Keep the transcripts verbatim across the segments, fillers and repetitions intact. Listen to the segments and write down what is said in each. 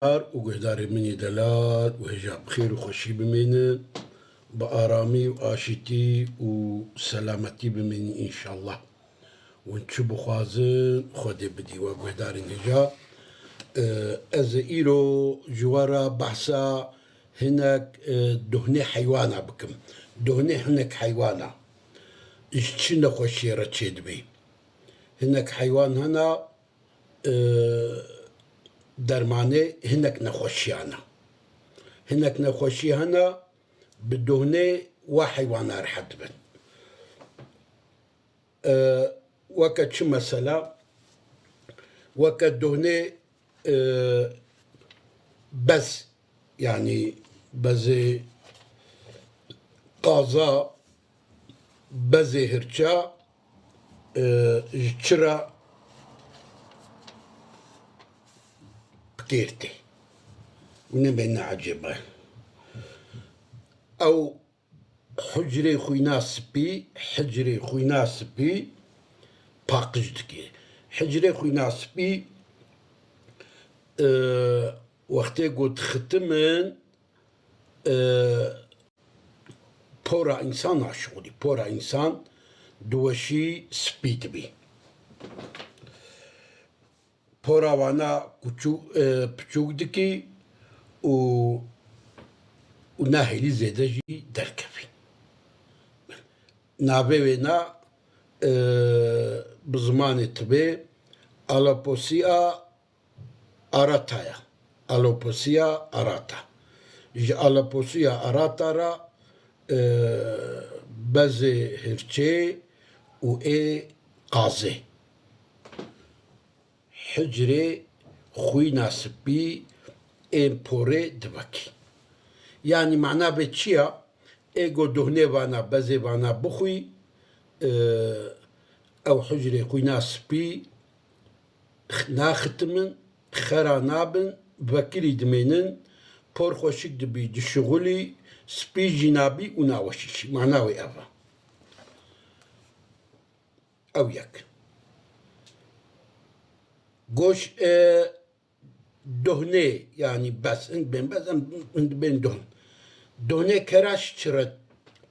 û guhdarê min ê delal û hêja bi xêr û xweşî bimînin, bi aramî û aşîtî û selametî bimînin înşallah. Hûn çi bixwazin, Xwedê bidî we guhdarên hêja. E, ez ê îro ji we re behsa hinek, e, dohnê heywana bikim. Dohnê hinek heywana ji çi nexweşiyê re çêdibê? Hinek heywan hene, e, dermanê hinek nexweşiyan e. Hinek nexweşî hene, bi dohnê wa heywana rehet dibin. E, weke çi mesela? Weke dohnê, e, bez, yanî bezê qaza, bezê hirça, e, ji çi re bi kêr tê? Û nebêne ecêbe. Ew hicrê xwîna spî, hicrê xwîna spî paqij dike. Hicrê xwîna spî, e, wextê ku dixitimin, e, pora însan naşixulî, pora însan diweşî spî dibî. Pora wana kuçû-, e, piçûk dikî û, û nahêlî zêde jî derkevî. Navê wê na, e, bi zimanê tibê alopecia areata ye. Alopecia areata. Ji alopecia areata re, e, bezê hirçê û ê qazê. Hicrê xwîna spî ên porê divekî. Yanî mana vê çi ya? Ê go dohnê vana, bezê vana bixwî, e, ew hicrê xwîna spî naxitimin, xera nabin, vekirî dimênin, por xweşik dibî, dişixulî, spî jî nabî û naweşîşî. Mana wê ev e. Ew yek. Goş, e, dohnê, yanî bez, hin dibên bez, em hin dibên dohn. Dohnê kera ji çi re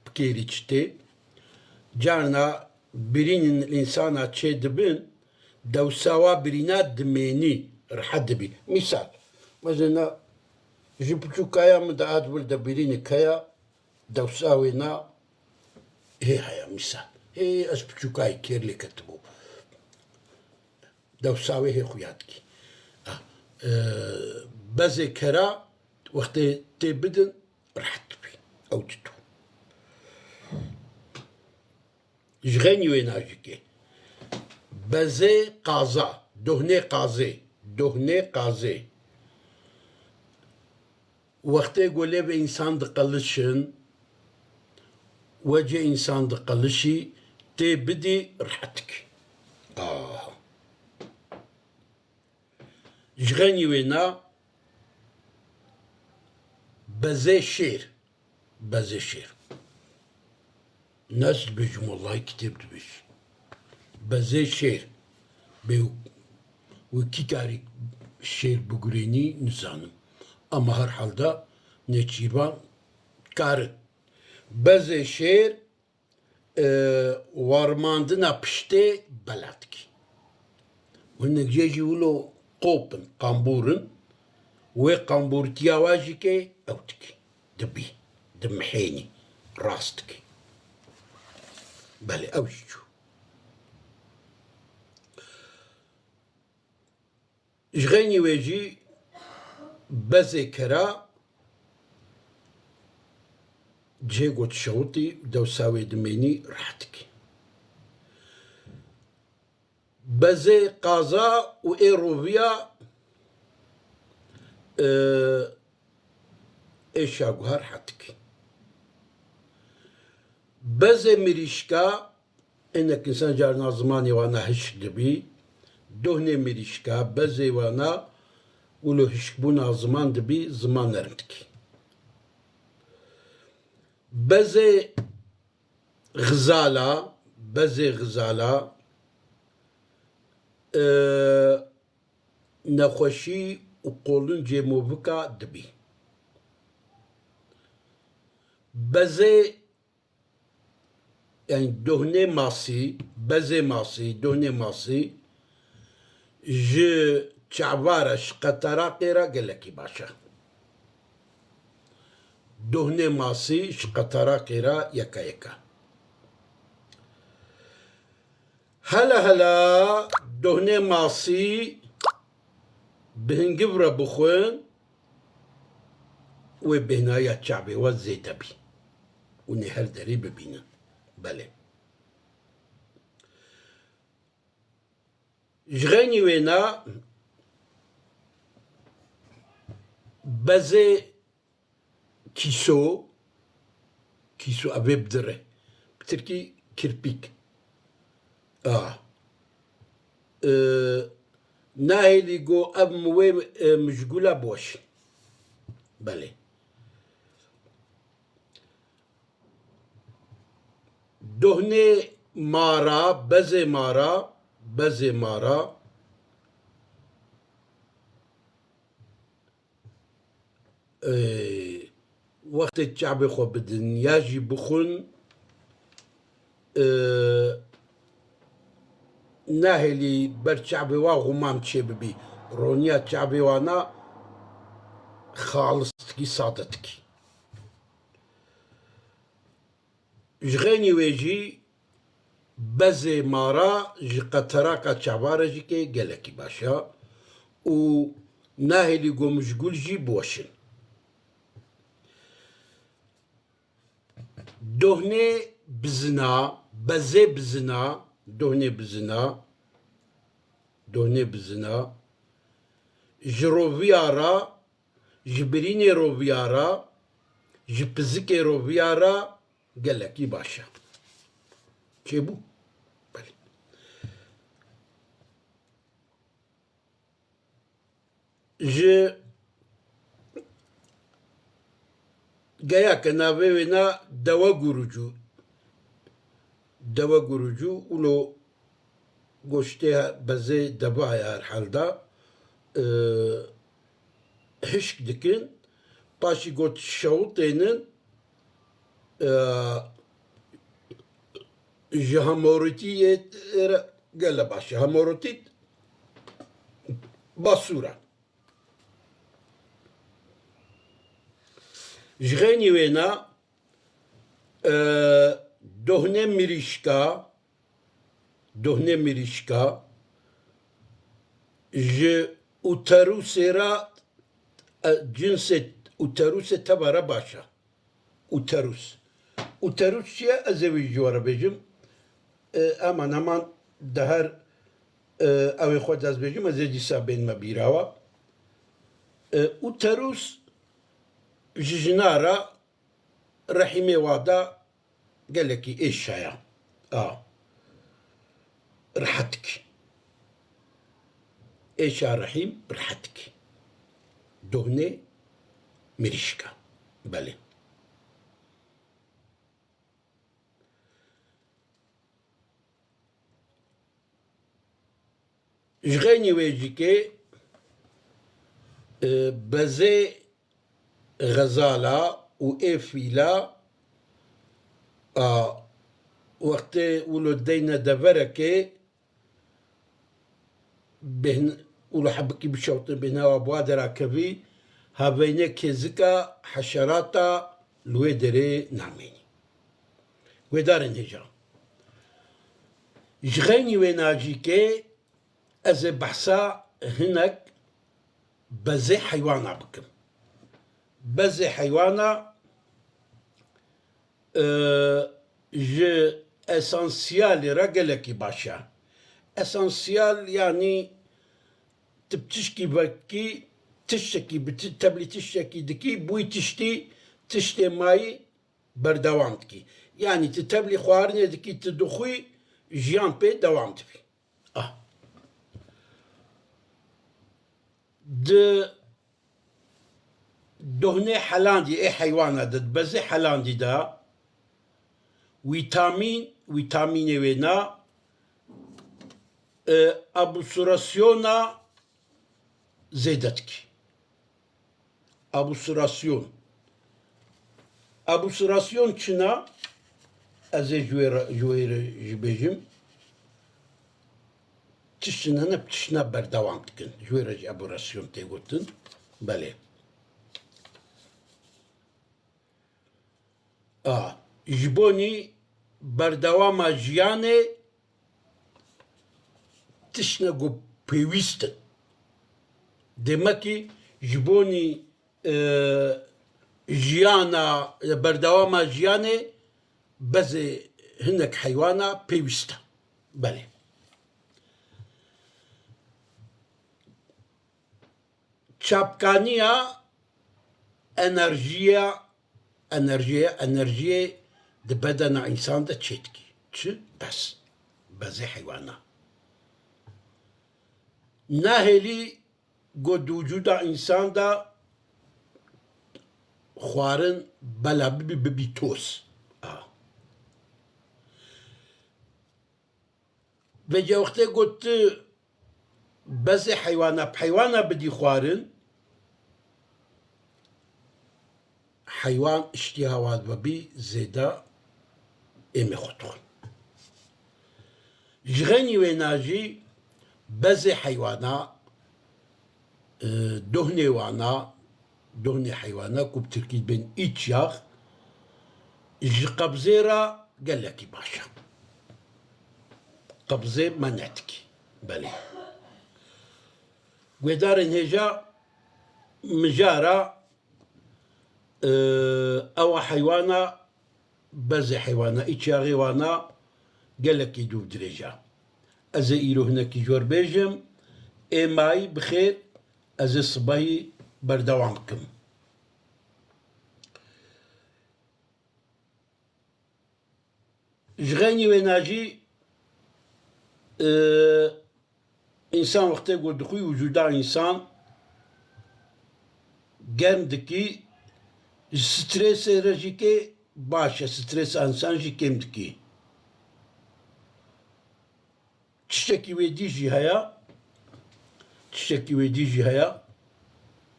bi kêrî çi tê? Carna birînên însana çê dibin, dewsa wa birîna dimênî, rehet dibî. Mîsal, mesela ji piçûkaya min de hat wil de birînê keya, dewsa wê na hê heye mîsal. Hê ez piçûkayê kêr lê ketibû. Dewsa wê hê xuya dikî. Ah, e, bezê kera wextê tê bidin rehet dibî. Ew didû. Ji xeynî wê najikê. Bezê qaza, dohnê qazê, dohnê qazê. Wextê ku lêvê însan diqelişin, wecê însan diqelişî, tê bidî rehet dikî. Ah. Ji xeynî wê na bezê şêr. Bezê şêr. Nas dibêjim, wellahî kitêb dibêjî. Bezê şêr. Bê û kî karî şêr bigurênî nizanim. Ama her halda nêçîrvan karin. Bezê şêr, e, warmandina piştê bela dikî. Hinek jê jî wilo qop in, qambûr in. Wê qambûrtiya wa jî kê ew dikî. Dibî, dimihênî, rast dikî. Belê, ew jî çû. Ji xeynî wê jî bezê kera cihê ku dişewitî û dewsa wê dimênî rehet dikî. Bezê qaza û ê roviya, e, ê şaguha rehet dikî. Bezê mirîşka, hinek însan carna zimanê wana hişk dibî, dohnê mirîşka, bezê wana wilo hişkbûna ziman dibî, ziman nerm dikî. Bezê xizala, bezê xizala, e, nexweşî û qolincê movika dibî. Bezê, yani dohnê masî, bezê masî, dohnê masî ji çava re, ji qeteraqê re gelekî baş e. Dohnê masî ji qeteraqê re yeka yeka. Hela hela dohnê masî bi hingiv re bixwin, wê bêhnayiya çavê we zêde bî. Hûn ê her derê bibînin. Belê. Ji xeynî wêna bezê kîso, kîso ev ê bi dir e. Bi tirkî kirpîk. A. E, nahêlî go ev mi wê, e, mijgûla boş. Belê. Dohnê mara, bezê mara, bezê mara, e, wextê çavê xwe bidin ya jî bixwin, e, nahêlî ber çavê wan xumam çêbibî. Roniya çavê wana xalis dikî, sade dikî. Ji xeynî wê jî bezê mara ji qeteraka çava re jî ke gelekî baş e û nahêlî go mijgûl jî biweşin. Dohnê bizina, bezê bizina, dohnê bizina, dohnê bizina, ji roviya re, ji birînê roviya re, ji pizikê roviya re gelekî baş e. Çêbû? Belê. Ji geya ke navê wê na Dewe Gurucu, Dewe Gurucu, ulo goştê bezê deva ya herhalda, e, hişk dikin. Paşî got şewitênin, e, ji hemorîtiyê re gele baş e. Hemorîtît basûra. Ji xeynî wêna, e, dohnê mirîşka, dohnê mirîşka ji uterusê re, e, cinsê uterusê teva re baş e. Uterus. Uterus çi ye? Ez ê wî ji we re bêjim. E, heman heman di her, e, ew ê xwe de ez bêjim, ez ê dîsa bênime bîra we. E, uterus ji jina re, rehîmê wa de gelekî êş heye. A. Rihet dikî. Êşa rehîm rihet dikî. Dohnê mirîşka. Belê. Ji xeynî wê jî ke, e, bezê xezala û ê fîla, a, wextê wilo deyne deverekê, bêhn-, wilo hebikî bişewtin bêhna wa bi wa derakevî, haveynê kêzika heşerata li wê derê namênî. Guhdarên hêja. Ji xeynî wê najîkê ez ê behsa hinek bezê heywana bikim. Bezê heywana, e, ji esansiyalê re gelekî baş e. Esansiyal, yanî tu bi tişkî vekî, tiştekî, bi ti-, tevlî tiştekî dikî, bûyî tiştî, tiştê mayî berdewam dikî. Yanî tu tevlî xwarinê dikî, tu dixwî, jiyan pê dewam dibî. Ah. Di dohnê helandî, ê heywana de, di bezê helandî de, vîtamîn, vîtamînê wê na, e, absorpsiyona zêde dikî. Abusurasyon. Abusurasyon çi ne? Ez ê ji wê re, ji wê re jî bêjim. Tiştin hene, tiştine berdewam dikin. Ji wê re jî abusurasyon tê gotin. Belê. A, ji bonî berdewama jiyanê tiştine ku pêwîst in. Demekî ji bonî, e, jiyana, berdewama jiyanê bezê hinek heywana pêwîst e. Belê. Çapkaniya enerjiya, enerjiye, enerjiyê di bedena însan de çêdikî. Çi? Bez. Bezê heywana. Nahêlî ku di wicûda însan de xwarin bela bibî, bibî toz. A. Vêca wextê ku tu bezê heywana bi heywana bidî xwarin, heywan îştîha wan vebî zêde êmê xwe dixwin. Ji xeynî wêna jî bezê heywana, e, dohnê wana, dohnê heywana ku bi tirkî dibên îç yax, ji qebzê re gelekî baş e. Qebzê menedikî. Belê. Guhdarên hêja mijara, e, ewa heywana bezê heywana, îç yaxê wana gelekî dûr dirêj e. Ez ê îro hinekî ji we re bêjim, ê mayî bi xêr, ez ê sibehî berdewam bikim. Ji xeynî wêna jî, e, Însan wextê ku dixwî wicûda însan germ dikî, ji strêsê re jî kê baş e, strêsa însan jî kêm dikî. Tiştekî wê dî jî heye, tiştekî wê dî jî heye.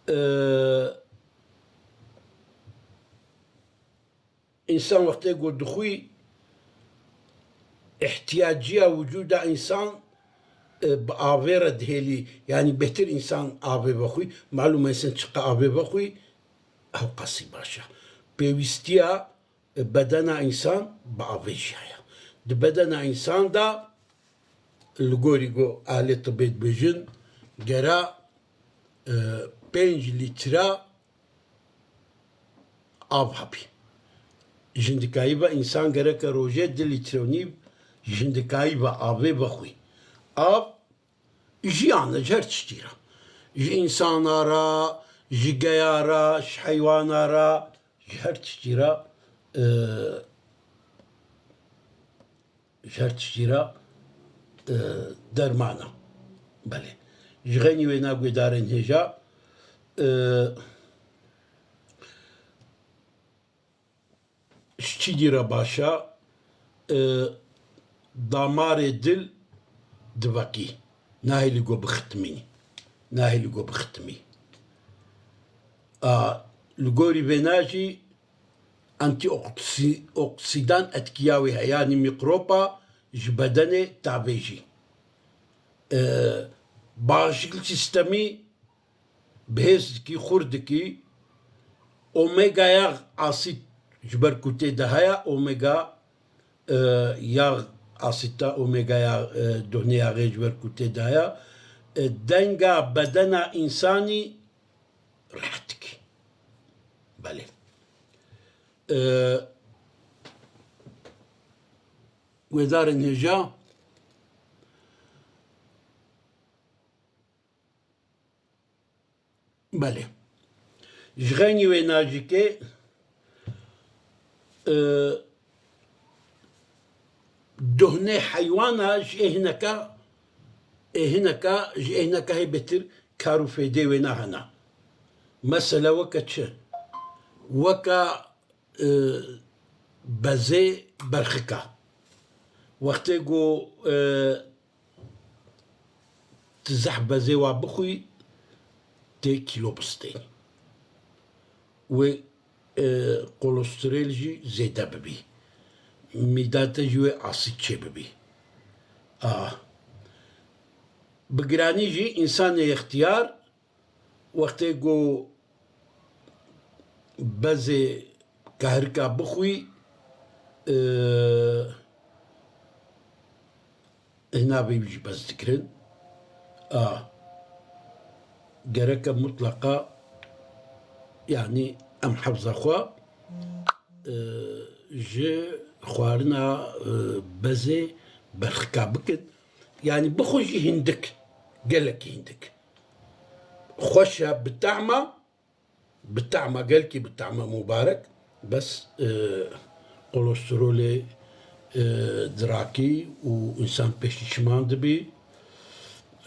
Ee, Însan wextê ku dixwî, ihtiyaciya wicûda însan, e, bi avê re dihêlî, yanî bêhtir însan avê vexwî, malûm e însan çiqas avê vexwî, ew qasî baş e. Pêwîstiya, e, bedena însan bi avê jî heye. Di bedena însan de li gorî ku ahlê tibê dibêjin, gera, e, pênc lître av hebî. Jindikayî ve însan gereke rojê du lître û nîv jindikayî ve avê vexwî. Av jiyan e ji her tiştî re. Ji însana re, ji geya re, ji heywana re, ji her tiştî re, e, ji her tiştî re, e, derman e. Belê. Ji xeynî wêna guhdarên hêja, e, ji çi dî re baş e, e, damarê dil diveqî. Nahêlî ku bixitimî. Nahêlî ku bixitimî. A, li gorî vêna jî antîoksî-, oksîdan etkiya wê heye, yanî mîkroba ji bedenê tavêjî. E, bağışıklık sistemî bihêz dikî, xurt dikî. Omega yağ asit ji ber ku tê de heye, omega, e, yağ asita omega yağ, e, dohnê yağê ji ber ku tê de heye, e, denga bedena însanî rehet dikî. Belê. E, guhdarên hêja, Belê. Ji xeynî wêna jî kê, e, dohnê heywana ji ê hineka, ê hineka, ji ê hineka hê bêtir kar û fêdê wêna hene. Mesele weke çi? Weke e, bezê berxika. Wextê ku, e, tu zehf bezê wa bixwî, tê kîlo bistênî. wê, e, kolesterol jî zêde bibî. Mîda te jî wê asîd çêbibî. A. Bi giranî jî însanê extiyar wextê ku bezê kahrika bixwî, e, hina vê jî bes dikirin. A, gereke mutlaqa, yanî em hefza xwe, e, ji xwarina, e, bezê berxika bikin. Yanî bixwe jî hindik, gelekî hindik. Xweş e, bi tehma, bi tehma, gelkî bi tehma mubarek. Bes, e, kolesterolê, e, dirakî û însan pêşîşman dibî.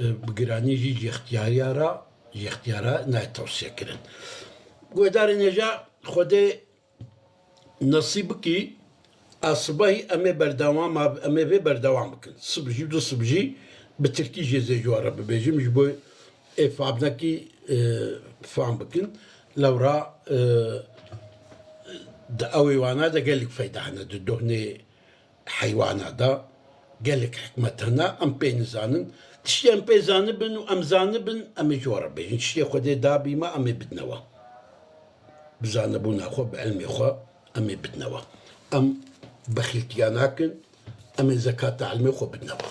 E, bi giranî jî ji extiyariya re, ji extiyara nayê tewsiye kirin. Guhdarên hêja, Xwedê nasîb bikî, a sibehî em ê berdewam, em ê vê berdewam bikin. Sib jî, du sib jî bi tirkî jê zê ji we re bibêjim, ji bo ê famnekî, e, fam bikin. Lewra, e, di ewê wana de gelek feyda hene, di dohnê heywana de gelek hikmet hene, em pê nizanin. Tiştê em pê zanibin û em zanibin, em ê ji we re bêjin. Tiştê Xwedê dabî me, em ê bidine we. Bi zanebûna xwe, bi ilmê xwe, em ê bidine we. Em bexîltiya nakin, em ê zekata ilmê xwe bidine we.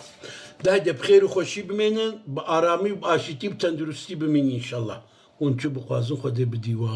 De hede bi xêr û xweşî bimênin, bi aramî û bi aşîtî, bi tenduristî bimînin înşallah. Hûn çi bixwazin Xwedê bidî we.